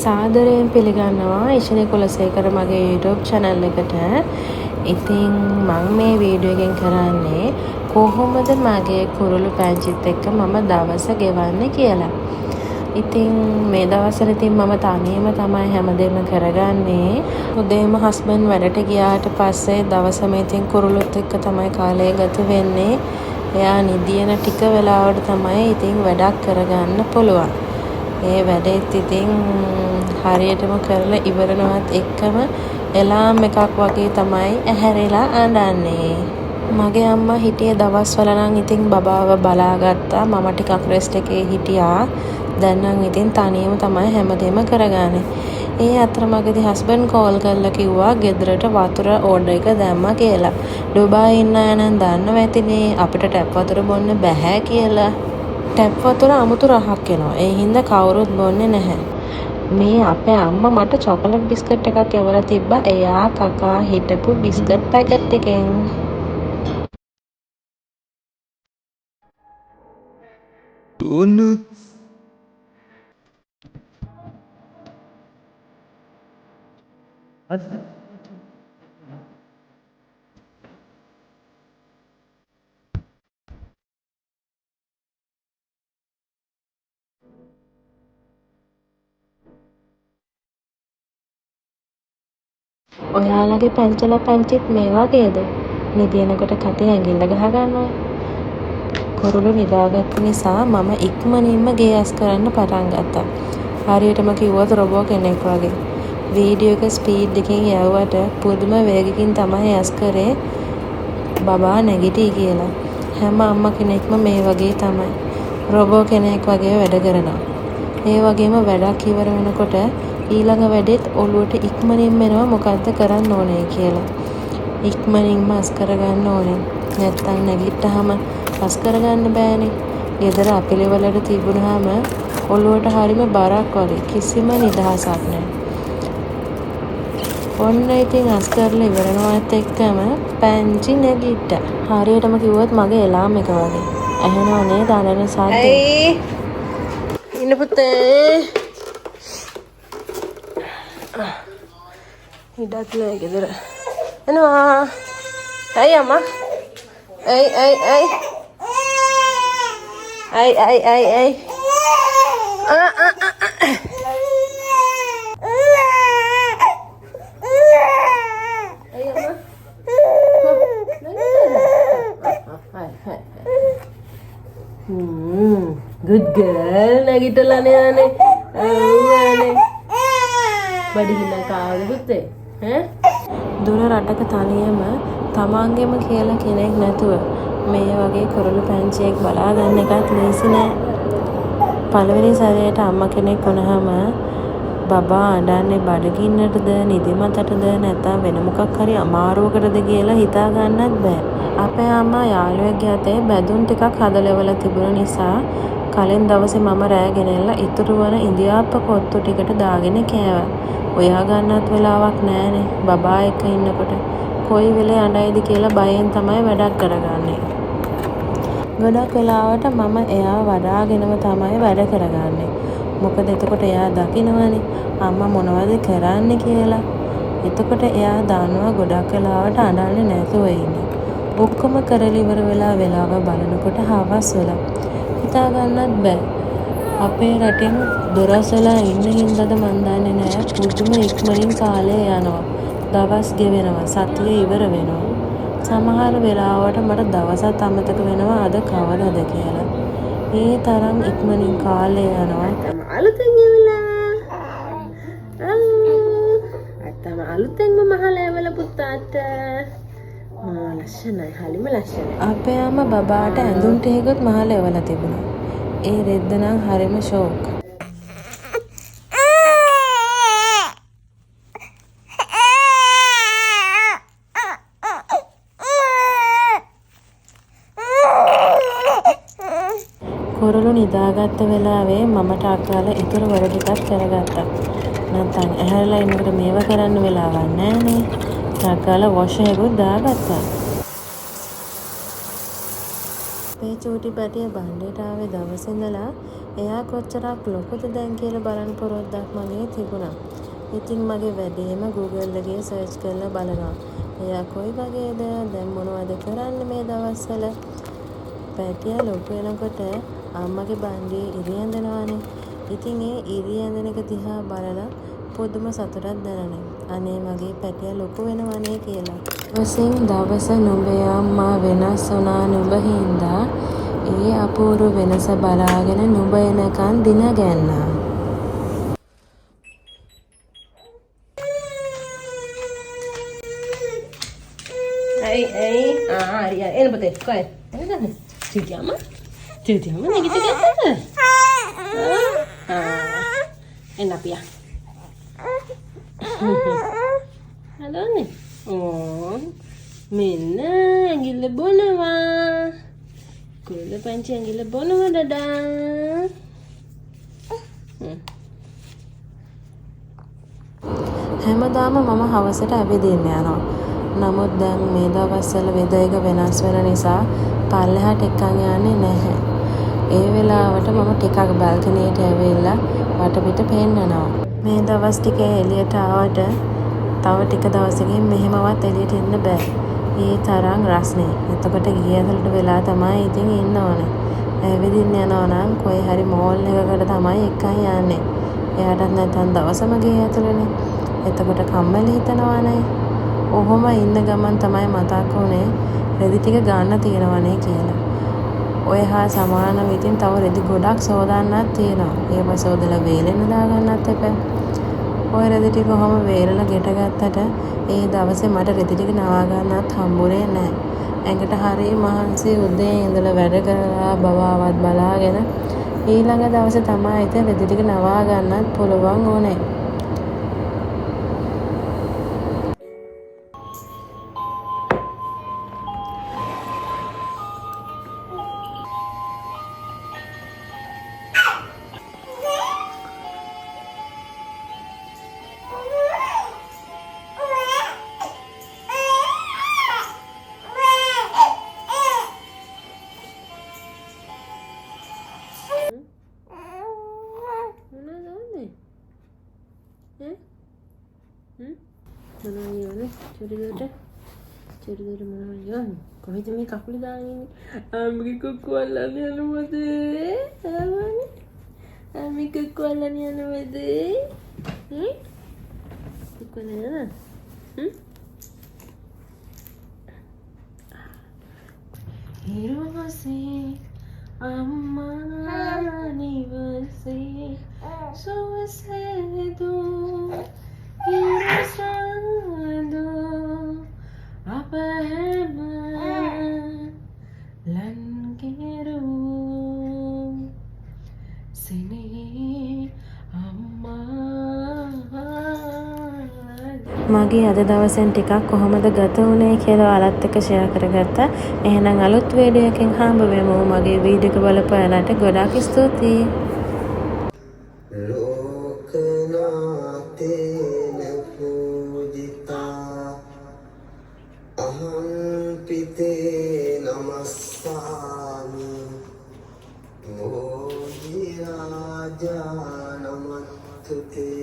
සාදරයෙන් පිළිගන්නවා ඉෂිනි කුලසේකර මගේ YouTube channel එකට. ඉතින් මං මේ වීඩියෝ එකෙන් කරන්නේ කොහොමද මගේ කුරුළු පැංචිත් එක්ක මම දවස ගෙවන්නේ කියලා. ඉතින් මේ දවස්වල ඉතින් මම තනියම තමයි හැමදේම කරගන්නේ. උදේම හස්බන්ඩ් වැඩට ගියාට පස්සේ දවසම ඉතින් කුරුළුත් එක්ක තමයි කාලය ගත වෙන්නේ. එයා නිදියන ටික වෙලාවට තමයි ඉතින් වැඩක් කරගන්න පුළුවන්. ඒ වැඩේත් ඉතින් හරියටම කරලා ඉවරනවත් එක්කම එලාම් එකක් වගේ තමයි ඇහැරිලා අඬන්නේ. මගේ අම්මා හිටිය දවස්වල නම් ඉතින් බබාව බලාගත්තා. මම ටිකක් රෙස්ට් එකේ හිටියා. දැන් නම් ඉතින් තනියම තමයි හැමදේම කරගන්නේ. ඒ අතරමඟදී හස්බන්ඩ් කෝල් කරලා කිව්වා ගෙදරට වතුර ඕඩර් එක දැම්මා කියලා. ඩුබායි ඉන්න අය නම් දන්නවා ඇතිනේ අපිට ටැප් වතුර බොන්න බැහැ කියලා. ටැප් වතුර අමුතු රහක් එනවා. ඒ හින්දා කවුරුත් බොන්නේ නැහැ. මේ අපේ අම්මා මට චොකලට් බිස්කට් එකක් එවලා තිබ්බා. එයා කකා හිටපු බිස්කට් පැකට් එකෙන්. ඔයාලගේ පැංචලා පැංචිත් මේ වගේද? නිදියනකොට කටේ ඇඟිල්ල ගහගන්නවද? කුරුළු නිදාගත්ත නිසා මම ඉක්මනින්ම ගේ අස් කරන්න පටන් ගත්තා. හරියටම කිව්වොත් රොබෝ කෙනෙක් වගේ. වීඩියෝ එක ස්පීඩ් එකකින් යවුවට පුදුම වේගකින් තමයි අස් කරේ බබා නැගිටී කියලා. හැම අම්මා කෙනෙක්ම මේ වගේ තමයි. රොබෝ කෙනෙක් වගේ වැඩ කරනවා. ඒ වගේම වැඩක් ඉවර වෙනකොට ඊළඟ වැඩෙත් ඔළුවට ඉක්මනින්ම එනවා මොකද්ද කරන්න ඕනේ කියලා. ඉක්මනින්ම අස් කරගන්න ඕනේ. නැත්තම් නැගිට්ටහම අස් කරගන්න බෑනේ. ගෙදර අපිලිවෙලට තිබුණාම ඔළුවට හරිම බරක් වගේ කිසිම නිදහසක් නෑ. ඔන්න ඉතින් අස් කරලා ඉවරනවත් එක්කම පැංචි නැගිට්ටා. හරියටම කිව්වොත් මගේ එලාම් එක වගේ. ඇහෙනව නේද අඬන සද්දේ? ඇයි ඉන්න පුතේ ඉඩක් නෑ ගෙදර. එනවා. ඇයි අම්මා? ඇයි ඇයි ඇයි? ඇයි ඇයි ඇයි ඇයි? ආ ආ ආ. ඇයි අම්මා? Good girl නැගිටලානේ අනේ. ඔව් අනේ. බඩගින්නක් ආවද පුතේ? ඈ? දුර රටක තනියම තමන්ගෙම කියලා කෙනෙක් නැතුව මේ වගේ කුරුළු පැංචියෙක් බලා ගන්න එකත් ලේසි නෑ. පළවෙනි සැරේට අම්මා කෙනෙක් වුණාම බබා අඬන්නේ බඩගින්නටද නිදිමතටද නැත්නම් වෙන මොකක් හරි අමාරුවකටද කියලා හිතා ගන්නත් බෑ. අපේ අම්මා යාළුවෙක්ගේ අතේ බැදුම් ටිකක් හදලා එවලා තිබුණ නිසා කලින් දවසේ මම රෑ ගෙනල්ලා ඉතුරු වන ඉඳිආප්ප කොත්තු ටිකට දාගෙන කෑවා. ඔයා ගන්නත් වෙලාවක් නෑනේ බබා එක්ක ඉන්නකොට. කොයි වෙලේ අඬයිද කියලා බයෙන් තමයි වැඩක් කරගන්නේ. ගොඩක් වෙලාවට මම එයාව වඩාගෙනම තමයි වැඩ කරගන්නේ. මොකද එතකොට එයා දකිනවනේ අම්මා මොනවද කරන්නේ කියලා. එතකොට එයා දන්නවා ගොඩක් වෙලාවට අඬන්නේ නැතුව ඉන්න. ඔක්කොම කරලා ඉවර වෙලා වෙලාව බලනකොට හවස් වෙලා. හිතා ගන්නත් බෑ. අපේ රටෙන් දොරස් වෙලා ඉන්න හින්දාද මන් දන්නේ නෑ පුදුම ඉක්මනින් කාලය යනවා. දවස් ගෙවෙනවා. සතිය ඉවර වෙනවා. සමහර වෙලාවට මට දවසත් අමතක වෙනවා අද කවදද කියලා. ඒ තරම් ඉක්මනින් කාලය යනවා. අලුතෙන් එවලා. අත්තම අලුතෙන්ම මහලා එවලා පුතාට. ලස්සනයි, හරිම ලස්සනයි. අපේ අම්මා බබාට ඇඳුම් ටිකකුත් මහලා එවලා තිබුණා. ඒ රෙද්ද නම් හරිම ෂෝක්. කුරුළු නිදාගත්ත වෙලාවේ මම ටක් ගාලා ඉතුරු වැඩ ටිකත් කරගත්තා. නැත්තම් ඇහැරලා ඉන්නකොට මේව කරන්න වෙලාවක් නෑනේ. ටක් ගාලා වොෂ් එකකුත් දාගත්තා. අපේ චූටි පැටිය බණ්ඩේට ආවේ දවසේ ඉඳලා එයා කොච්චරක් ලොකුද දැන් කියලා බලන පුරුද්දක් මගේ තිබුණා. ඉතින් මගේ වැඩේම Google එකේ සර්ච් කරලා බලනවා. එයා කොයි වගේද දැන් මොනවද කරන්නේ මේ දවස්වල. පැටියා ලොකු වෙනකොට අම්මගේ බණ්ඩියේ ඉරි ඇඳනවානේ. ඉතින් ඒ ඉරි ඇඳන එක දිහා බලලා පුදුම සතුටක් දැනුනේ. අනේ මගේ පැටියා ලොකු වෙනවනේ කියලා. දවසින් දවස නුඹේ අම්මා වෙනස් වුණා නුඹ හින්දා. ඒ අපූර්ව වෙනස බලාගෙන නුඹ එනකන් දින ගැන්නා. ඇයි ඇයි ආ හරි හරි එන්න පුතේ කොහෙ එන්න ගන්න. චුටි අම්මා චුටි අම්මා නැගිට ගත්තද? ආ එන්න අපියා. හදන්නේ. ඕ මෙන්න ඇඟිල්ල බොනවා. කුරුල්ල පංචි ඇඟිල්ල බොනවා ඩඩා. හැමදාම මම හවසට ඇවිදින්න යනවා. නමුත් දැන් මේ දවස්වල වෙදර් එක වෙනස් වෙන නිසා පල්ලෙහාට එක්කන් යන්නේ නැහැ. ඒ වෙලාවට මම ටිකක් බැල්කනියට ඇවිල්ලා වටපිට පෙන්නනවා. මේ දවස් ටිකේ එළියට ආවට තව ටික දවසකින් මෙහෙමවත් එළියට එන්න බෑ. ඒ තරම් රස්නේ. එතකොට ගේ ඇතුළට වෙලා තමයි ඉතින් ඉන්න ඕනේ. ඇවිදින්න යනවා නම් කොයි හරි මෝල් එකකට තමයි එක්කන් යන්නේ. එයාටත් නැත්තම් දවසම ගේ ඇතුළේනේ. එතකොට කම්මැලි හිතනවානේ. ඔහොම ඉන්න ගමන් තමයි මතක් වුණේ රෙදි ටික ගන්න තියෙනවනේ කියලා. ඔය හා සමානව ඉතින් තව රෙදි ගොඩක් සෝදන්නත් තියෙනවා. ඒව සෝදලා වේලෙන්න දාගන්නත් එපා. ඔය රෙදි ටික ඔහොම වේලලා ගෙට ගත්තට ඒ දවසේ මට රෙදි ටික නවා ගන්නත් හම්බුනේ නැහැ. ඇඟට හරි මහන්සි උදේ ඉඳලා වැඩ කරලා බබාවත් බලාගෙන ඊළඟ දවසේ තමයි ඉතින් රෙදි ටික නවා ගන්නත් පුළුවන් වුණේ. මොනවද ඕනේ? ඈ? හ්ම්? මොනවද ඕනේ? චුටි දුවට? චුටි දුවට මොනවද ඕනේ? කොහෙද මේ කකුල දාගෙන ඉන්නේ? අම්මගේ කුක්කු අල්ලන්න යනවද? ආවනේ. අම්මගේ කුක්කු අල්ලන්න යනවද? හ්ම්? කුක්කු අල්ලන්න යනවද? හ්ම්? හිරුවසේ අම්මා නිවසේ සුවසේ දෝ හිරුසාදෝ අප හැම ලන්ගෙරෝ සිනේ අම්මා. මගේ අද දවසෙන් ටිකක් කොහොමද ගත වුණේ කියලා ඔයාලත් එක්ක ෂෙයා කරගත්තා. එහෙනම් අලුත් වීඩියෝ එකකින් හම්බ වෙමු. මගේ වීඩියෝ එක බලපු ඔයාලට ගොඩාක් ස්තුතියි. ලෝකනාතේන පූජිතා අහං පිතේ නමස්සාමි බෝධි රාජා නමත්තුතේ.